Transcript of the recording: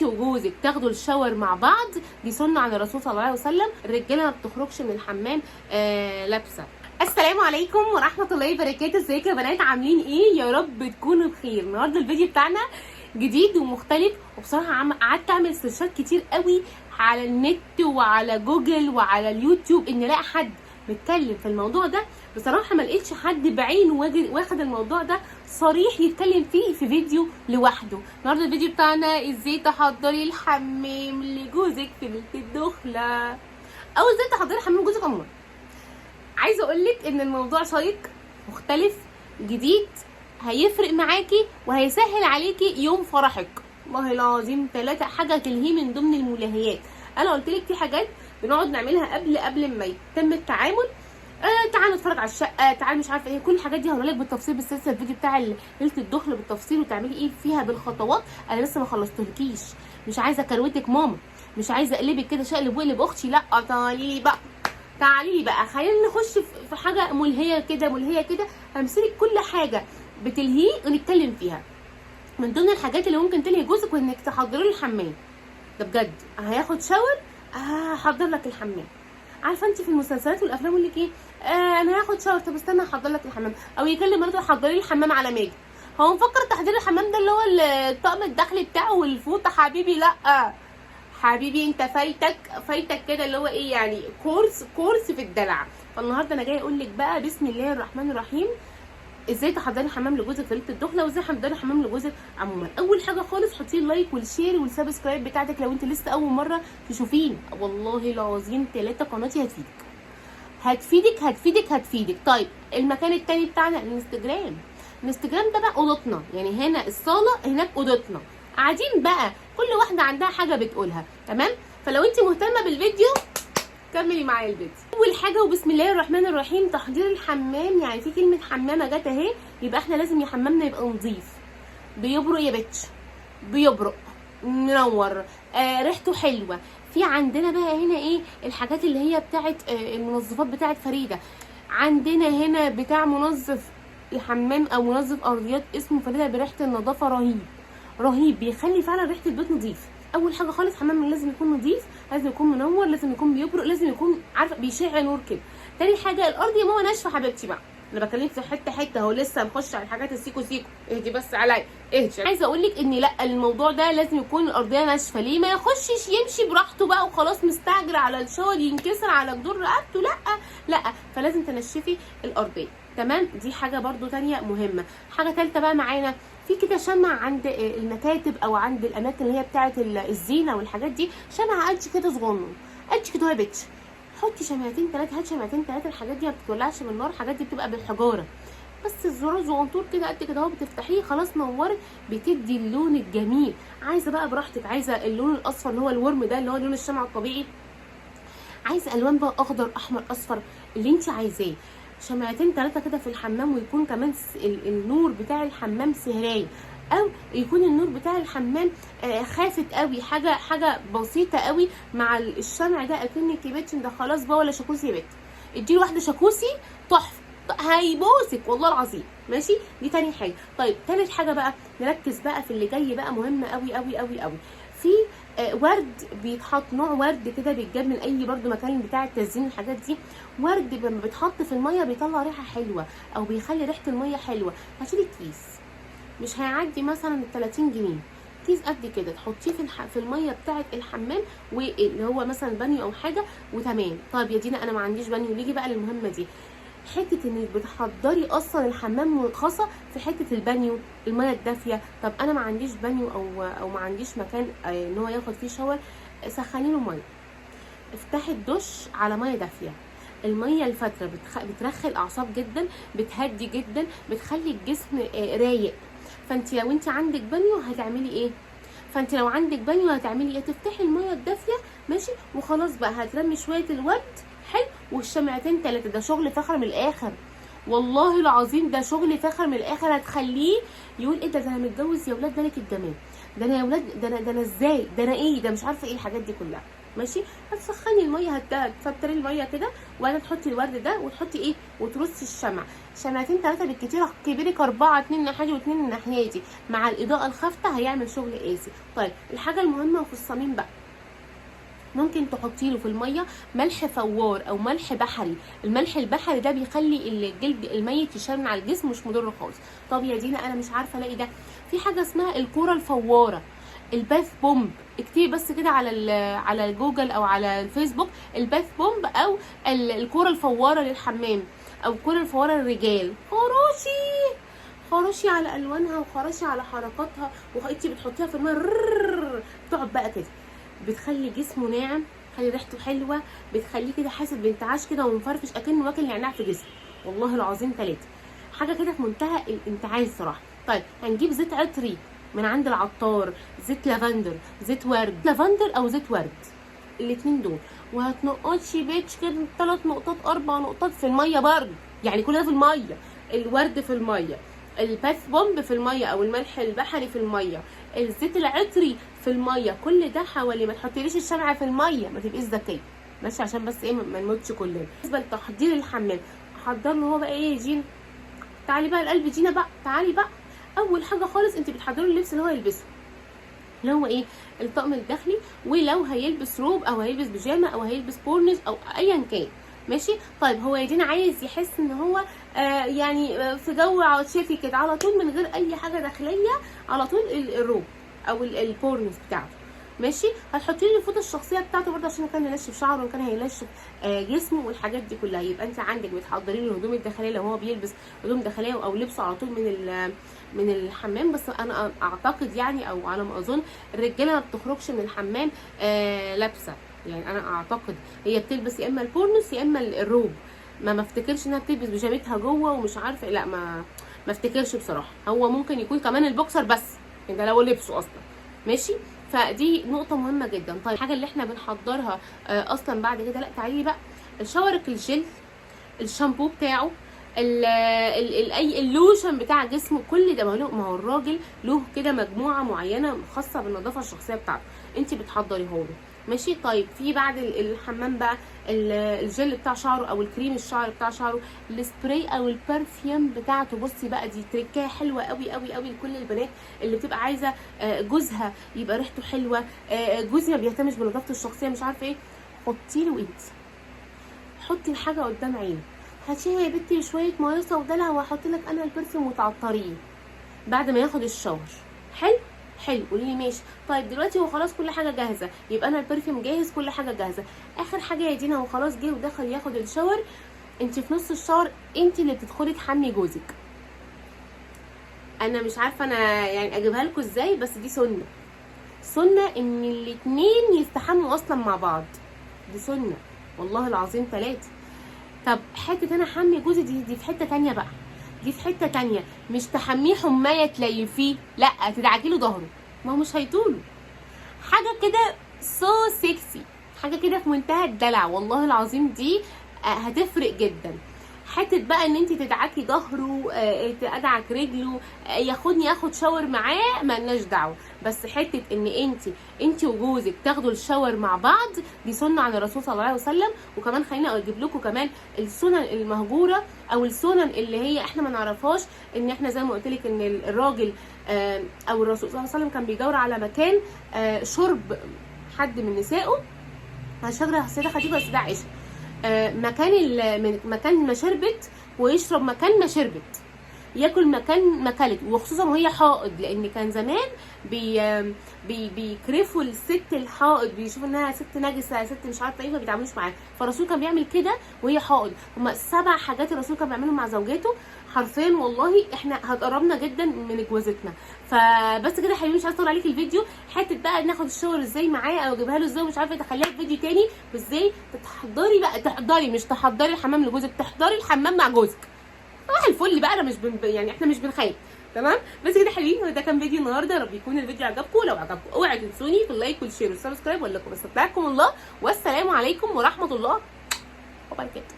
انت وجوزك تاخدوا ال shower مع بعض، دي سنة عن الرسول صلى الله عليه وسلم. الرجالة ما بتخرجش من الحمام لابسه. السلام عليكم ورحمة الله وبركاته. ازيكم يا بنات، عاملين ايه؟ يا رب تكونوا بخير. النهارده الفيديو بتاعنا جديد ومختلف، وبصراحة قعدت اعمل search ات كتير قوي على النت وعلى جوجل وعلى اليوتيوب ان الاقي حد بيتكلم في الموضوع ده. بصراحة ما لقيتش حد بعينه واخد الموضوع ده صريح يتكلم فيه في فيديو لوحده. النهارده الفيديو بتاعنا ازاي تحضري الحمام لجوزك في ليلة الدخلة، او ازاي تحضري حمام جوزك عموما. عايزه اقولك ان الموضوع شيق، مختلف، جديد، هيفرق معاكي وهيسهل عليكي يوم فرحك. والله العظيم ثلاثة حاجة تلهيه من ضمن الملهيات. انا قلت لك في حاجات بنقعد نعملها قبل ما يتم التعامل. تعال نتفرج على الشقه، تعال مش عارفه ايه، كل الحاجات دي هقولها لك بالتفصيل بالسلسلة الفيديو بتاع ليلة الدخل بالتفصيل، وتعملي ايه فيها بالخطوات. انا لسه ما خلصتلكيش، مش عايزه كروتك ماما، مش عايزه اقلبك كده شقلب وقلب اختي، لا تعالي لي بقى، تعالي لي بقى. خلينا نخش في حاجة ملهيه كده، ملهيه كده، همسلك كل حاجة بتلهيه ونتكلم فيها. من ضمن الحاجات اللي ممكن تلهي جوزك وانك تحضري له الحمام. ده بجد هياخد shower، هحضر لك الحمام. عارفه انت في المسلسلات والافلام يقول لك ايه؟ انا هاخد shower، طب استنى احضر لك الحمام، او يكلم مراته حضري لي الحمام على ما اجي. هو مفكر تحضير الحمام ده اللي هو الطقم الداخلي بتاعه والفوطه؟ حبيبي لا حبيبي، انت فايتك فايتك كده اللي هو ايه يعني كورس في الدلع. فالنهارده انا جاية اقول لك بقى بسم الله الرحمن الرحيم ازاي تحضري حمام لجوزك في ليلة الدخلة، وازاي تحضري حمام لجوزك عموما. اول حاجة خالص حطي ال like وال share وال subscribe بتاعتك لو انت لسه اول مرة تشوفيني. والله العظيم ثلاثة قناتي هتفيدك هتفيدك هتفيدك هتفيدك. طيب المكان التاني بتاعنا الانستجرام. الانستجرام ده بقى اوضتنا، يعني هنا الصاله هناك اوضتنا، قاعدين بقى كل واحدة عندها حاجة بتقولها، تمام؟ فلو انت مهتمة بالفيديو كملي معايا الفيديو. اول حاجة وبسم الله الرحمن الرحيم تحضير الحمام. يعني في كلمة حمامه جت اهي، يبقى احنا لازم يا حمامنا يبقى نظيف، بيبرق يا bitch، بيبرق، منور، ريحته حلوة. في عندنا بقى هنا ايه الحاجات اللي هي بتاعت المنظفات بتاعت فريدة. عندنا هنا بتاع منظف الحمام او منظف ارضيات اسمه فريدة، بريحه النظافة رهيب رهيب، بيخلي فعلا ريحه البيت نظيف. اول حاجة خالص حمام لازم يكون نظيف، لازم يكون منور، لازم يكون بيبرق، لازم يكون عارفه بيشع نور كده. تاني حاجة الارض يا ماما ناشفة حبيبتي بقى، انا بكلمك في حتة حتة اهو، لسه هنخش على الحاجات السيكو سيكو، اهدي بس عليا اهدي. عايزه اقول لك ان لا الموضوع ده لازم يكون الارضية ناشفة. ليه؟ ما يخشش يمشي براحته بقى وخلاص مستعجل على ال shower ينكسر على جدور رقبته، لا لا، فلازم تنشفي الارضية، تمام؟ دي حاجة برضو تانية مهمة. حاجة ثالثة بقى معانا في كده شمع عند المكاتب او عند الاماكن اللي هي بتاعه الزينة والحاجات دي، شمعة قد كده صغنن قد كده يا bitch، حطي شمعتين ثلاثة، هات شمعتين ثلاثة. الحاجات دي ما بتتولعش بالنار، الحاجات دي بتبقى بالحجارة، بس الزرار زغنطور كده قد كده اهو، بتفتحيه خلاص نورت، بتدي اللون الجميل. عايزه بقى براحتك، عايزه اللون الاصفر اللي هو ال warm ده اللي هو لون الشمع الطبيعي، عايزه الوان بقى اخضر احمر اصفر اللي انت عايزاه. شمعتين ثلاثة كده في الحمام، ويكون كمان النور بتاع الحمام سهراي، او يكون النور بتاع الحمام خافت قوي، حاجة بسيطة قوي مع الشمع ده، اكنك يا bitch ده خلاص بقى ولا شاكوسي يا بت، اديله واحدة شاكوسي تحفة هيبوسك والله العظيم. ماشي، دي تاني حاجة. طيب تالت حاجة بقى نركز بقى في اللي جاي بقى، مهم قوي قوي قوي قوي. في ورد بيتحط، نوع ورد كده بيتجاب من اي برده مكان بتاع التزيين الحاجات دي، ورد لما بيتحط في المية بيطلع ريحه حلوة او بيخلي ريحه المية حلوة. هاتيلي كيس مش هيعدي مثلا ال 30 جنيه، كيس قد كده تحطيه في المية بتاعه الحمام واللي هو مثلا بانيو او حاجة، وتمام. طيب يا دينا انا ما عنديش بانيو، نيجي بقى للمهمه دي، حتة انك بتحضري اصلا الحمام مرخصة في حتة البانيو المية الدافيه. طب انا ما عنديش بانيو او ما عنديش مكان ان هو ياخد فيه shower، سخني له مية، افتحي الدش على مية دافيه. المية الفترة بترخي الاعصاب جدا، بتهدي جدا، بتخلي الجسم رايق. فانت لو انت عندك بانيو هتعملي ايه؟ فانت لو عندك بانيو هتعملي ايه؟ تفتحي المية الدافيه، ماشي، وخلاص بقى هترمي شوية الورد حلو والشمعتين ثلاثة. ده شغل فخر من الاخر، والله العظيم ده شغل فاخر من الاخر. هتخليه يقول ايه ده، ده انا متجوز يا ولاد ملك الجمال، ده انا يا ولاد، ده انا، ده انا ازاي، ده انا ايه، ده مش عارفه ايه الحاجات دي كلها. ماشي. هتسخني المية، هتفتري المية كده، وبعدين تحطي الورد ده وتحطي ايه، وترصي الشمع، شمعتين 3 بالكتير، كبيرك 4، 2 ناحية دي و2 الناحية دي، مع الاضاءة الخافته هيعمل شغل قاسي. طيب الحاجة المهمة وفي الصميم بقى، ممكن تحطي له في المية ملح فوار او ملح بحري. الملح البحري ده بيخلي الجلد الميت يشرن على الجسم، مش مضر خالص. طب يا دينا انا مش عارفه الاقي ده، في حاجة اسمها الكورة الفواره، ال bath bomb، اكتبي بس كده على جوجل او على الفيسبوك ال bath bomb او الكورة الفواره للحمام او الكورة الفواره للرجال. خراشي خراشي على الوانها وخراشي على حركاتها، وانتي بتحطيها في المية بتقعد بقى كده، بتخلي جسمه ناعم، بتخلي ريحته حلوة، بتخليه كده حاسس بانتعاش كده ومفرفش اكنه واكل نعناع في جسمه، والله العظيم 3 حاجة كده في منتهى الانتعاش صراحة. طيب هنجيب زيت عطري من عند العطار، زيت لافندر، زيت ورد، لافندر او زيت ورد، الاتنين دول، وهتنقطي بيتش كده 3 نقطات 4 نقطات في المية برضه، يعني كل ده في المية، الورد في المية، ال bath bomb في المية او الملح البحري في المية، الزيت العطري في المية، كل ده حوالي. ما تحطيليش الشمعة في المية، ما تبقيش ذكية ماشي، عشان بس ايه ما نموتش كلنا. بالنسبة لتحضير الحمام، احضر له هو بقى ايه يا جينا؟ تعالي بقى القلب جينا بقى، تعالي بقى. اول حاجة خالص انت بتحضري اللبس اللي هو يلبسه، اللي هو ايه؟ الطقم الداخلي، ولو هيلبس روب او هيلبس بيجامه او هيلبس بورنز او ايا كان ماشي. طيب هو يا دينا عايز يحس ان هو يعني في جو عاطفي كده على طول من غير اي حاجة داخلية، على طول الروب او البورنز بتاعته ماشي. هتحطي له الفوطه الشخصية بتاعته برده عشان كان ينشف شعره وكان هينشف جسمه والحاجات دي كلها. يبقى انت عندك بتحضري له الهدوم الداخلية لو هو بيلبس هدوم داخلية او لبسه على طول من الحمام. بس انا اعتقد يعني او على ما اظن الرجالة ما بتخرجش من الحمام لابسه، يعني انا اعتقد هي بتلبس يا اما البورنس يا اما الروب، ما افتكرش انها بتلبس بيجامتها جوه ومش عارفه، لا ما افتكرش بصراحة. هو ممكن يكون كمان البوكسر بس ده لو لبسه اصلا ماشي. فدي نقطة مهمة جدا. طيب الحاجة اللي احنا بنحضرها اصلا بعد كده، لا تعالي بقى ال shower الجل، الشامبو بتاعه، ال ال اي اللوشن بتاع جسمه، كل ده ما هو الراجل له كده مجموعة معينة خاصة بالنظافة الشخصية بتاعته، انت بتحضريه له ماشي. طيب في بعد الحمام بقى الجل بتاع شعره او الكريم الشعر بتاع شعره، السبراي او ال perfume بتاعته. بصي بقى دي تركايه حلوة قوي قوي قوي لكل البنات اللي بتبقى عايزه جوزها يبقى ريحته حلوة، جوزي ما بيهتمش بنظافته الشخصية مش عارفه ايه، حطي له انت، حطي الحاجة قدام عينه، هاتيها يا بنتي شوية مية ودلع وهحط لك انا ال perfume وتعطريه بعد ما ياخد ال shower. حلو حلو، قولي لي ماشي. طيب دلوقتي هو خلاص كل حاجة جاهزة، يبقى انا ال perfume جاهز، كل حاجة جاهزة. اخر حاجة يا دينا وخلاص جه ودخل ياخد ال shower، انت في نص ال shower انت اللي بتدخلي تحمي جوزك. انا مش عارفه انا يعني اجيبها لكم ازاي، بس دي سنة، سنة ان الاتنين يستحموا اصلا مع بعض، دي سنة والله العظيم 3. طب حتة انا حمي جوزي دي في حتة تانية بقى، دي في حتة تانية، مش تحميه حماية تليفيه، لا تدعكي له ظهره، ما هو مش هيطوله. حاجة كده so sexy، حاجة كده في منتهى الدلع والله العظيم، دي هتفرق جدا. حتة بقى ان انت تدعكي ظهره، ادعك رجله، ياخدني اخد shower معاه، مالناش دعوه، بس حتة ان انت وجوزك تاخدوا ال shower مع بعض، دي سنة عن الرسول صلى الله عليه وسلم. وكمان خلينا اجيب لكم كمان السنن المهجورة او السنن اللي هي احنا ما نعرفهاش، ان احنا زي ما قلت لك ان الراجل او الرسول صلى الله عليه وسلم كان بيدور على مكان شرب حد من نسائه، مش فاكره السيدة خديجة ولا السيدة عائشة، مكان ما شربت ويشرب مكان ما شربت، ياكل مكان ما كلت، وخصوصا وهي حائض، لان كان زمان بي بي بيكرفوا الست الحائض، بيشوفوا انها ست نجسة، ست مش عارفه ايه، ما بيتعاملوش معاها. فالرسول كان بيعمل كده وهي حائض. هما 7 حاجات الرسول كان بيعملهم مع زوجاته حرفيا، والله احنا هتقربنا جدا من جوازتنا. فبس كده يا حبيبي، مش عايزه اطول عليك الفيديو. حتة بقى ناخد ال shower ازاي معاه او اجيبها له ازاي ومش عارفه، تخليها في فيديو تاني. ازاي تحضري بقى، تحضري مش تحضري الحمام لجوزك، تحضري الحمام مع جوزك. صباح الفل بقى، انا مش يعني احنا مش بنخاف، تمام؟ بس كده يا حبيبي، ده كان فيديو النهارده، يا رب يكون الفيديو عجبكم. لو عجبكم اوعوا تنسوني في ال like وال share وال subscribe. واقول لكم استودعكم الله، والسلام عليكم ورحمة الله وبركاته.